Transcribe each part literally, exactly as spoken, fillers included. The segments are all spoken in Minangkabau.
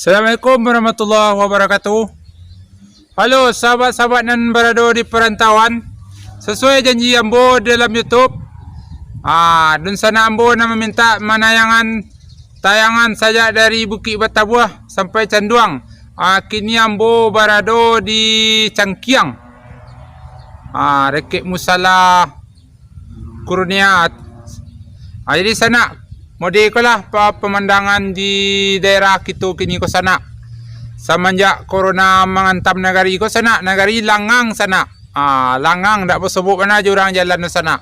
Assalamualaikum warahmatullahi wabarakatuh. Halo, sahabat-sahabat nan barado di parantauan. Sasuai janji ambo dalam YouTube, ah, dunsanak ambo nan mamintak manayangan tayangan sajak dari Bukik Batabuah sampai Canduang. Ah, kini ambo barado di Cangkiang. Ah, Rekek Musala Kurnia. Ah, jadi sanak, mode ko lah pa-, pamandangan di daerah kito kini ko sanak. Samanjak corona mangantam nagari ko sanak, nagari langang sanak. Ah, langang, dak basobok bana jo urang jalan tu sanak.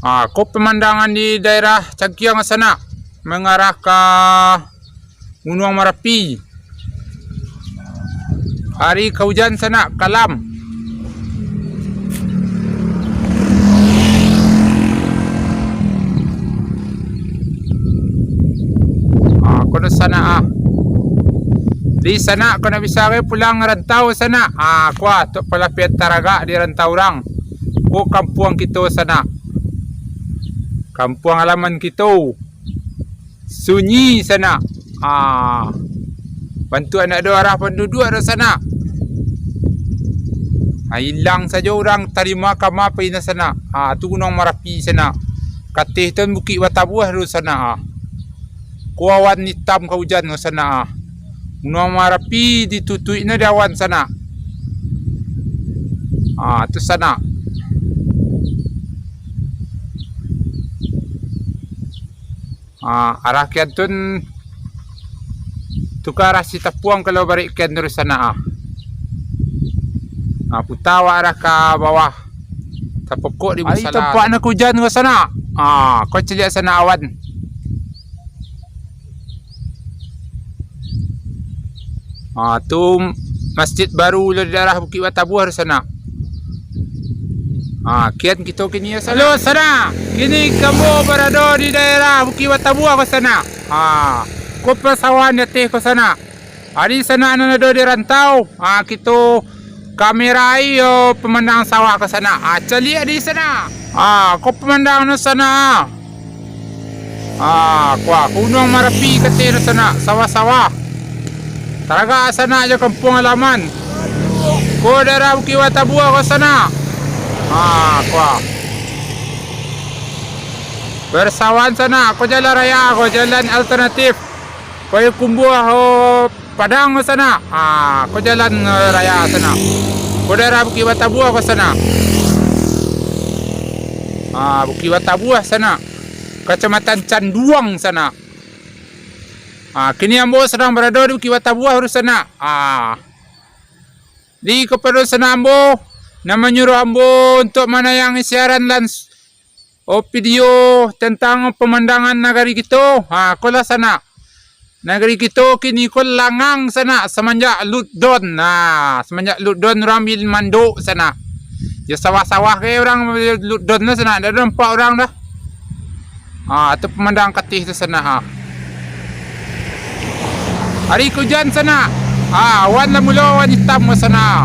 Ah, ko pamandangan di daerah Cangkiang sanak, mangarah ka Gunuang Marapi. Ari ka ujan sanak, kalam. Ah, kono sanak ah. Di sanak kono bisa gai pulang rantau sanak. Ah, kuah tu palapian taragak di rantau urang. Ko kampuang kito sanak. Kampuang halaman kito. Sunyi sanak. Ah. Bantuak ndak ado arah panduduak doh sanak. Ah, ilang sajo urang tarima kama pai na sanak. Ah, tu Gunuang Marapi sanak. Kateh tu Bukik Batabuah tu sanak. Ah. Ko awan itam ka ujan ko sanak. Ah. Gunuang Marapi ditutuik na di awan sanak. Ah, tu sanak. Ah, arah kian tun, tu ka arah Sitapuang kalau barek kian tu sanak ah. Ah, puta awak arah ka bawah. Tapokok di Ari musala. Tampak nak ujan ko sanak. Ah, ko caliak sanak awan. Ah, tu masjid baru lo di daerah Bukik Batabuah tu sanak. Ah, kian kito kini yo sanak. Halo sanak, kini ambo barado di daerah Bukik Batabuah ko sanak. Ah, ko pasawahan di ateh ko sanak. Ari sanak nan ado di rantau, ah, kito kamerai yo pamandang sawah ko sanak. Ah, caliak di sanak. Ah, ko pamandang nan sanak. Ah, kuah Gunuang Marapi kateh tu sanak, sawah-sawah. Taragak sanak jo kampuang halaman. Ko daerah Bukik Batabuah ko sanak. Ah, kuah. Persawahan sanak, ko jalan raya, ko jalan alternatif. Payakumbuah, oh, Padang ko sanak. Ah, ko jalan, eh, raya sanak. Ko daerah Bukik Batabuah ko sanak. Ah, Bukik Batabuah sanak. Kacamatan Canduang sanak. Ah, kini ambo sadang barado di Bukik Batabuah tu sanak. Ah. Di kapado sanak ambo, nan manyuruah ambo untuak manayangi siaran lans-, oh, video tantang pamandangan nagari kito. Ha, ko lah sanak. Nagari kito kini ko langang sanak samanjak lockdown. Ha, samanjak lockdown urang bi mandok sanak. Jo sawah-sawah ke urang lockdown tu sanak, dak nampak urang dah. Ha, tu pamandang kateh tu sanak, ha. Ari ka ujan sanak. Ha, awan lah mulo awan itam sanak.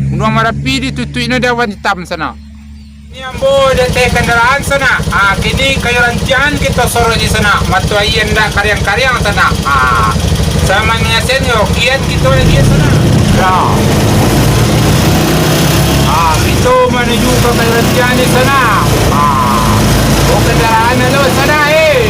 Gunuang Marapi ditutuik no dek awan itam sanak. Kini ambo di ateh kandaraan sanak. Ah, kini kayu rantiangan kito sorok di sanak. Mato aia indak kariang-kariang sanak. Ah, saman manyasen yo, kian kito lagi sanak. Yo. Ah, kito manuju ka kayu rantiangan di sanak. Ah, oh, kandaraan alo sanak, eh.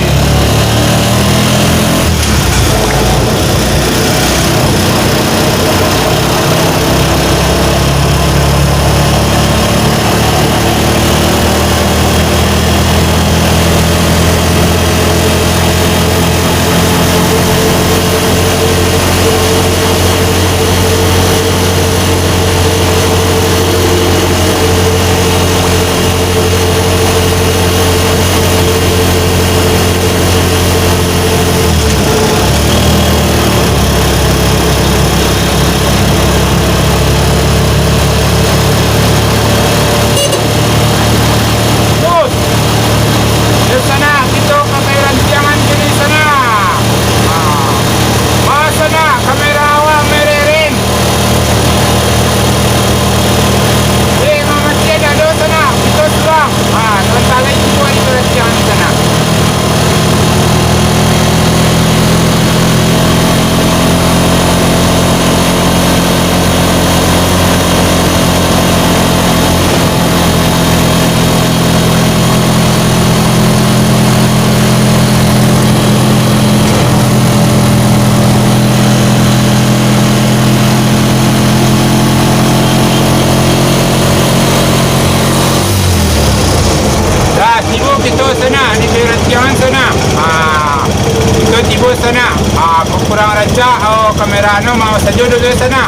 Dah, no, mau sajo dulu, sanak.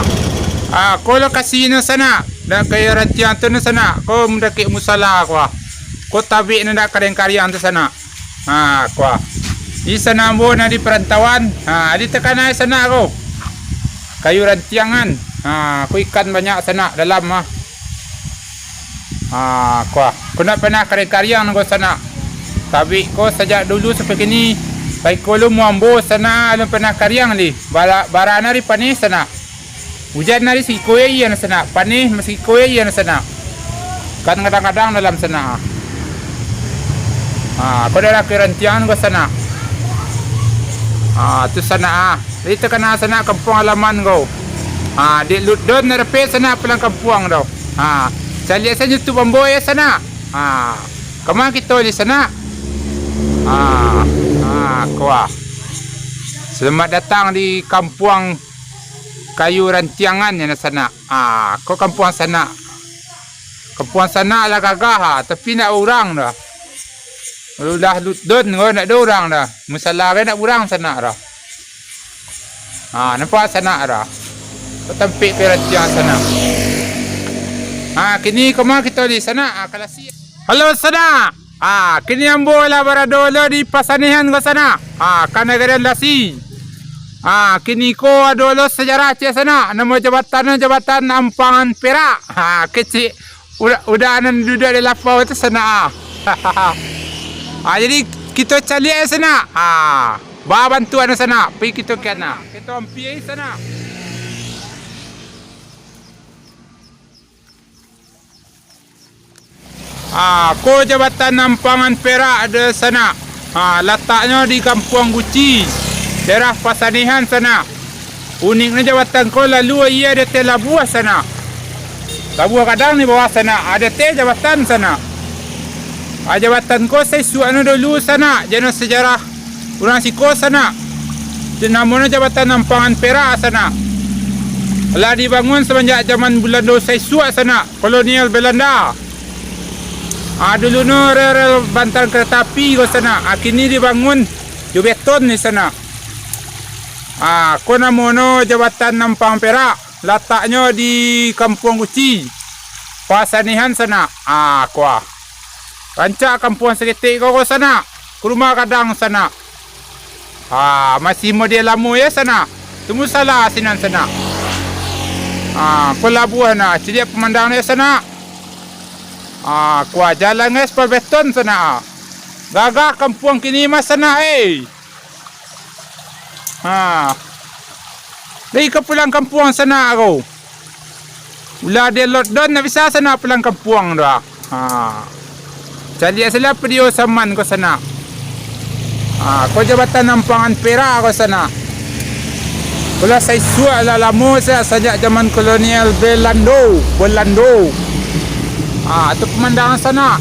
Ah, ko lokasi no, sanak. Dak kayu rantiang tu no, sanak. Ko mudakek musala ko, ah. Ko tabik no dak kariang-kariang tu, sanak. Ha, ko, ah. Di sanak ambo nan di parantauan. Ha, di takana sanak ko. Kayu rantiangan. Ha, ko ikan banyak, sanak, dalam, ah. Ah, ko, ah. Ko ndak pernah kariang-kariang ko, sanak. Tabik ko sajak dulu sampai kini, baiko lo muambo, sanak, alun pernah kariang li. Bara-, barana ari paneh, sanak. Ujan ari sikiko iyo, sanak. Paneh masiko iyo, sanak. Kan kadang-kadang dalam, sanak. Ah, ko daerah Kayu Rantiang ko, sanak. Ah, tu, sanak, ah. Jadi takana, sanak, kampuang halaman ko. Ha, dek lockdown ndak dapek, sanak, pulang kampuang tu. Ha, caliak sajo tu bambo yo, sanak. Ha, kama kito di, sanak? Ha, ha, ko, ah. Selamat datang di kampuang Kayu Rantiangan yo, sanak. Ha, ko kampuang sanak. Kampuang sanak lah gagah, ha, tapi ndak urang dah. Udah lockdown ko, ndak ado urang dah. Musala ko ndak urang sanak dah. Ha, nampak sanak dah. Ko tampek Kayu Rantiang sanak. Ha, kini kama kito di, sanak? Ha, kalasi. Halo, sanak. Ha, kini ambo lah barado lo di Pasanihan ko, sanak. Ha, ka nagari Lasi. Ha, kini ko ado lo sajarah ciek, sanak. Namo jabatan no Jabatan Ampangan Perak. Ha, kecek. Uda-, uda nan duduak di lapau tu, sanak, ah. Ah, jadi kito caliak, sanak. Ah, ba bantuak, sanak. Pai kito ka sinan. Kito ampia, sanak. Ah, ko Jabatan Ampangan Perak ado, sanak. Ah, lataknyo di Kampuang Guci, daerah Pasanihan, sanak. Uniknyo jabatan ko lalu iyo di ateh labuah, sanak. Labuah gadang di bawah, sanak. Ado ateh jabatan, sanak. Ah, jabatan ko saisuaknyo dulu, sanak, jano sajarah urang siko, sanak. Namonyo Jabatan Ampangan Perak, sanak. Lah dibangun samanjak jaman Bulando saisuak, sanak, kolonial Belanda. Ah, dulu no rel-rel bantalan kereta api ko, sanak. Ah, kini dibangun jo beton ni, sanak. Ah, ko namonyo Jabatan Ampangan Perak, lataknyo di Kampuang Guci, Pasanihan, sanak. Ah, ko, ah. Rancak kampuang saketek ko, ko, sanak. Ka rumah gadang, sanak. Ah, masih model lamo yo, sanak. Tu musala sinan, sanak. Ah, ko labuah nah, caliak pamandang yo, sanak. Ah, ko, ah, jalan aspal beton, sanak. Gagah kampuang kini mah, sanak, eh. Ha. Lai ka pulang kampuang, sanak, ko. Ulah ado lockdown, ndak bisa, sanak, pulang kampuang tu, ah. Ha. Caliak sajolah video saman ko, sanak. Ha, ko Jabatan Ampangan Perak ko, sanak. Ko lah saisuak lah lamo, sanak, sajak jaman kolonial Belando, Belando. Ha, tu pamandangan, sanak.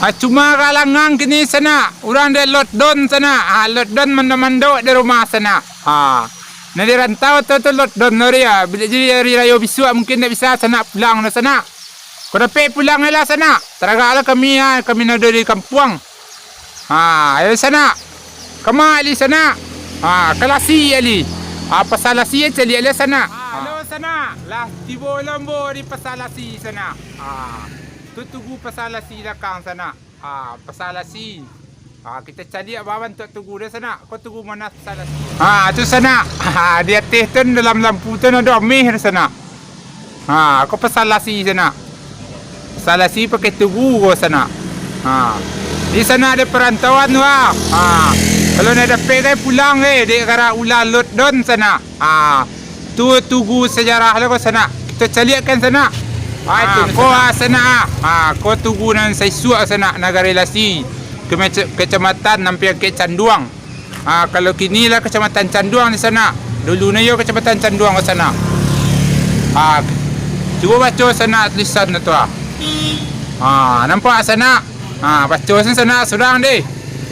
Ah, cuma ka langang kini, sanak. Urang dek lockdown, sanak. Ah, lockdown mandok-mandok di rumah, sanak. Ah. Nan di rantau tu, tu lockdown tu, ah. Bila jadi hari rayo bisuak mungkin ndak bisa, sanak, pulang tu, sanak. Ko dapek pulang lah, sanak. Taragaklah kami, ah, kami nan ado di kampuang. Ah, ayo, sanak. Kama, Ali, sanak. Ah, kalasi, Ali. Ah, Pasar Lasi, caliak lah, sanak. Ah, halo, sanak. Lah tibo lo ambo di Pasar Lasi, sanak. Ah. Tu tugu Pasar Lasi lakang, sanak. Ha, Pasar Lasi. Ha, kito caliak ba bantuak tugu tu, sanak. Ko tugu Monas Pasar Lasi. Ha, tu, sanak. Ha, di ateh tu dalam lampu tu ado ameh tu, sanak. Ha, ko Pasar Lasi, sanak. Pasar Lasi pakai tugu ko, sanak. Ha. Di sanak ado parantauan tu, ha. Ha. Kalau ndak dapek, gai pulang, gai, dek karano ulah lockdown, sanak. Ha. Tu tugu sajarah lah ko, sanak. Kito caliakkan, sanak. Ah, itu, ah, ko, sanak. Ah, sanak, ah. Ah, ko tugu nan saisuak, sanak, Nagari Lasi, Kemaca-, Kecamatan Ampia Angkek Canduang. Ah, kalau kini lah Kecamatan Canduang di, sanak. Dulu no iyo Kecamatan Canduang ko, sanak. Ah, cubo baco, sanak, tulisan tu, ah. Ah, nampak, sanak? Ah, baco sen, sanak, surang deh.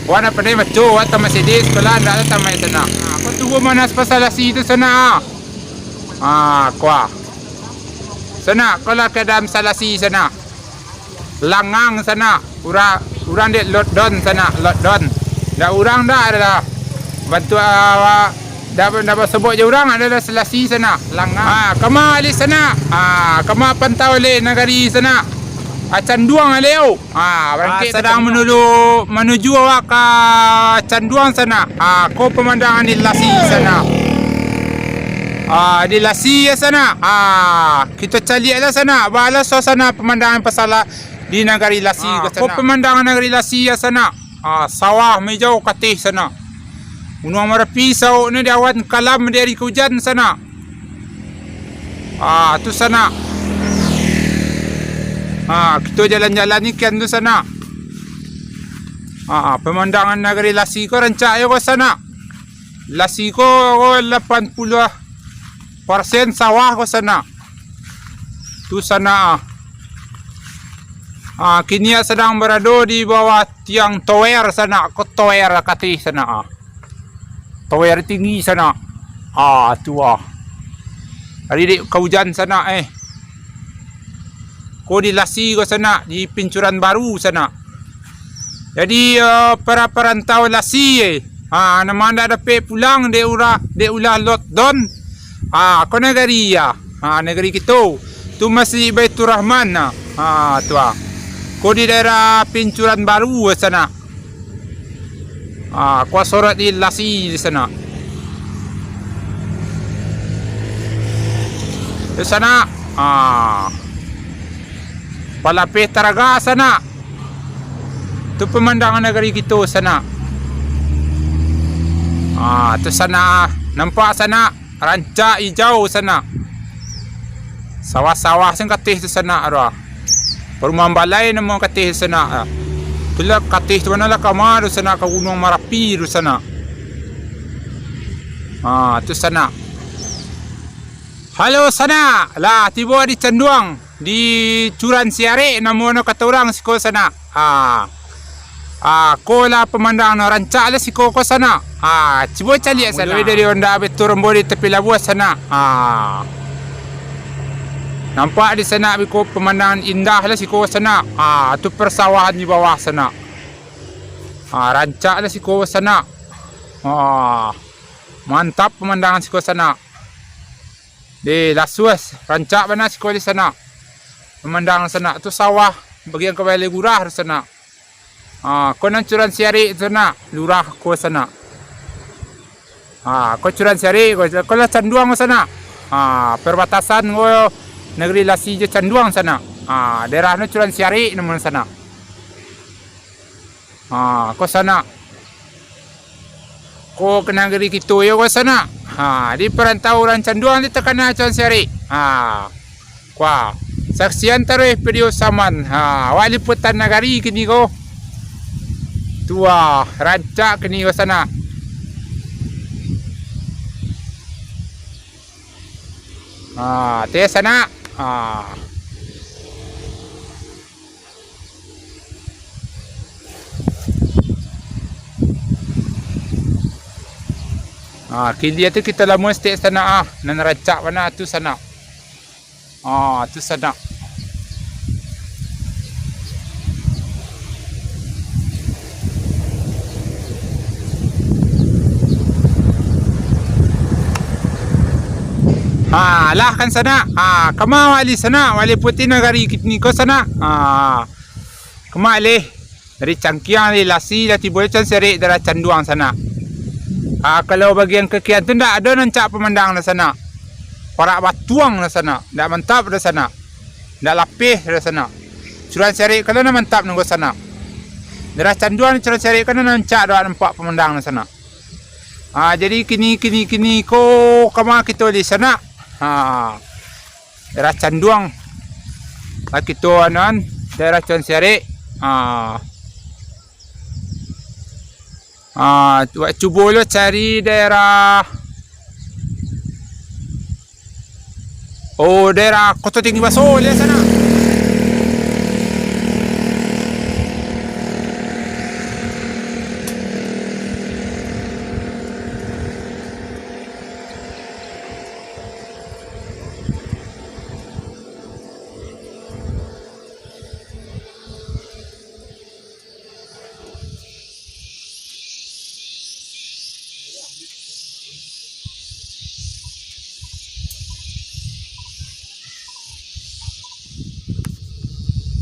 Wak ndak pandai baco, wak tamaik sadeh, sakolah ndak tamaik, sanak. Ah, ko tugu Monas Pasar Lasi tu, sanak, ah. Ah, ko, ah. Sanak, ko lah keadaan Pasar Lasi, sanak. Langang sanak, urang, urang dek lockdown sanak, lockdown. Dak urang dak adalah bantuak, ah, dak, dak basobok jo urang adalah selasi sanak, langang. Ah, kama alih sanak. Ah, kama pantau alih nagari sanak. Ah, Canduang alih au. Ah, barangkek sadang manuju, manuju awak ka Canduang sanak. Ah, ko pamandangan di lasi sanak. Ah, di lasi ya sanak. Ah, kito caliak lah sanak. Baa lah suasana pamandangan pasala di nagari lasi ko sanak. Ko pamandangan nagari lasi ya sanak. Ah, sawah maijau kateh sanak. Gunuang Marapi sauknyo di awan kalam di ari ka ujan sanak. Ah, tu sanak. Ah, kito jalan-jalan ni kian tu sanak. Ah, pamandangan nagari lasi ko rancak yo ko sanak. Lasi ko, ko lapan puluah persen sawah ko sanak. Tu sanak. Ah, kini sadang barado di bawah tiang tower sanak, ko tower kateh sanak. Ah. Tower tinggi sanak. Ah, tu ah. Ari dek ka ujan sanak, eh. Ko di lasi ko sanak, di Pincuran Baru sanak. Jadi, eh, para parantau lasi, eh. Ha, nan ndak dapek pulang dek urang, dek ulah lockdown. Ha, ko nagari ya. Ha, nagari kito. Tu Masjid Baiturrahman nah. Ha, tu ah. Ko di daerah Pincuran Baru sanak. Ah, kuasorot di lasi di sanak. Di sanak. Ah. Palapeh taraga sanak. Tu pamandangan nagari kito sanak. Ah, tu sanak. Nampak sanak. Rancak ijau sanak. Sawah-sawah sen kateh tu sanak tu ah. Parumahan balai namo kateh tu sanak ah. Tu lah kateh tu mano lah kama tu sanak, ka Gunuang Marapi tu sanak. Ha, tu sanak. Halo sanak, lah tibo di Canduang. Di Curan Siarek, namo no kato urang siko sanak. Ha. Ha, ko lah pamandang no rancak lah siko ko sanak. Ha, cubo caliak sanak. Mulai dari Honda Beto Rombo di tapi labuah sanak. Ha. Nampak di sanak biko pamandangan indah lah siko sanak. Ha, tu persawahan di bawah sanak. Ha, rancak lah siko sanak. Ha. Mantap pamandangan siko sanak. Di Lasuah, rancak bana siko di sanak. Pamandang sanak tu sawah, bagian ka Balai Gurah tu sanak. Ha, ko nan Curan Siarek tu sanak, lurah ko sanak. Ha, ko Curan Siarek ko, ko lah Canduang ko sanak. Ha, perbatasan ko Nagari Lasi jo Canduang sanak. Ha, daerah no Curan Siarek namo sanak. Ha, ko sanak. Ko ka nagari kito yo ko sanak. Ha, di parantau urang Canduang di takana Curan Siarek. Ha. Kuah. Saksian taruih video saman. Ha, awak liputan nagari kini ko. Tu ah, rancak kini ko sanak. Ha, tu yo sanak. Ha. Ha, kini tu kito lamun stek sanak ah, nan rancak bana tu sanak. Ha, tu sanak. Ha, lah kan sanak. Ha, kama wali sanak, wali putih nagari kini ko sanak. Ha. Kama leh. Dari Cangkiang, dari Lasi, lah tibo Curan Siarek, daerah Canduang sanak. Ha, kalau bagian ka kian tu ndak ado nan rancak pamandang lah sanak. Parak batuang lah sanak. Ndak mantap lah sanak. Ndak lapeh lah sanak. Curan Siarek kalau nan mantap nunggu sanak. Daerah Canduang, Curan Siarek kalau nan rancak dak nampak pamandang lah sanak. Ha, jadi kini, kini, kini ko kama kito di sanak. Ha. Daerah Canduang. Lah kito anuan, daerah Curan Siarek. Ha. Ha, cubo lo cari daerah, oh, daerah Koto Tinggi Baso, lihat sanak.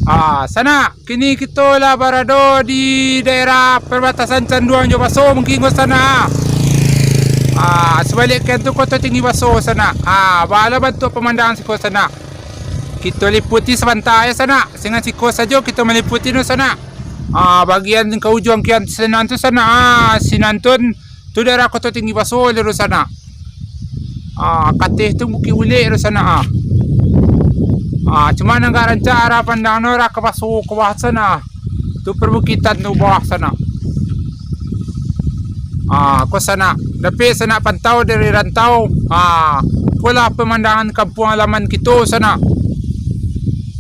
Ah, sanak, kini kito lah barado di daerah perbatasan Canduang jo Baso mungkin ko sanak. Ah, sabaliak kian tu Koto Tinggi Baso sanak. Ah, baa lah bantuak pamandangan siko sanak. Kito liputi sabanta yo sanak. Sinan siko sajo kito maliputi no sanak. Ah, bagian ka ujuang kian sinan tu sanak. Ah, sinan tu, tu daerah Koto Tinggi Baso tu sanak. Ah, kateh tu Bukik Ulek tu sanak, ah. Ah, cuma nan agak rancak arah pandang no arah ka Baso ka bawah sanak. Tu perbukitan tu bawah sanak. Ah, ko sanak. Dapek sanak pantau dari rantau. Ah, ko lah pemandangan kampuang halaman kito sanak.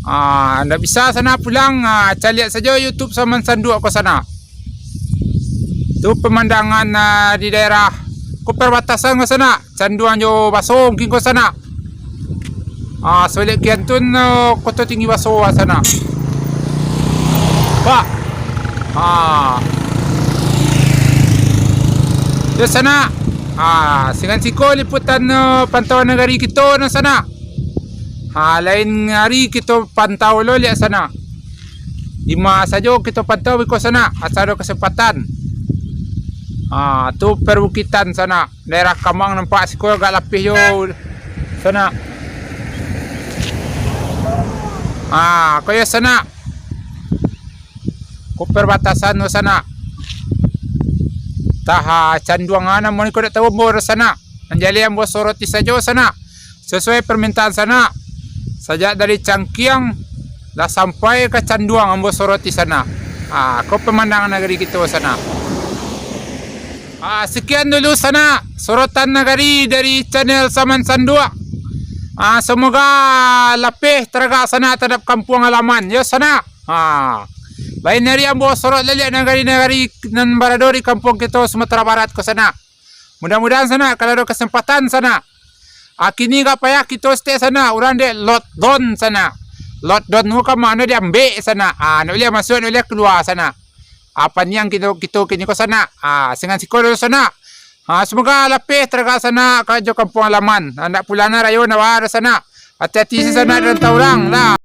Ah, ndak bisa sanak pulang. Ah, caliak sajo YouTube Saman Sanduak ko sanak. Tu pemandangan, ah, di daerah ko perbatasan ko sanak, Canduang jo Baso mungkin ko sanak. Ah, sabaliak kian tu, ah, Koto Tinggi Baso ah sanak. Pak. Ah. Tu sanak. Ah, sinan siko liputan, ah, pantauan nagari kito no sanak. Ha, lain ari kito pantau lo liak sanak. Dima sajo kito pantau biko sanak, asa ado kasempatan. Ha, tu perbukitan sanak. Daerah Kamang nampak siko agak lapeh jo sanak. Ha, ko yo sanak. Ko perbatasan tu sanak. Tah, ha, Canduang ha, namo niko dak tau ambo sanak. Nan jaleh ambo soroti sajo sanak. Sasuai permintaan sanak, sajak dari Cangkiang lah sampai ka Canduang ambo soroti sanak. Ah, ko pamandangan nagari kito sanak. Ah, sakian dulu sanak, sorotan nagari dari channel Saman Sanduak. Ah, samoga lapeh taragak sanak tahadap kampuang halaman. Yo sanak. Ah, lain ari ambo sorot baliak nagari-nagari nan barado di kampuang kito Sumatera Barat ko sanak. Mudah-mudahan sanak, kalau ado kasempatan sanak. Ah, kini agak payah kito saketek sanak, urang dek lockdown sanak. Lockdown tu ka mano diambek sanak. Ah, ndak buliah masuak, ndak buliah kalua sanak. Ah, paniang kito, kito kini ko sanak. Ah, sinan siko dulu sanak. Ah, samoga lapeh taragak sanak ka jo kampuang halaman. Ah, ndak pulang rayo ndak baa sanak. Ati-ati sanak di rantau urang lah.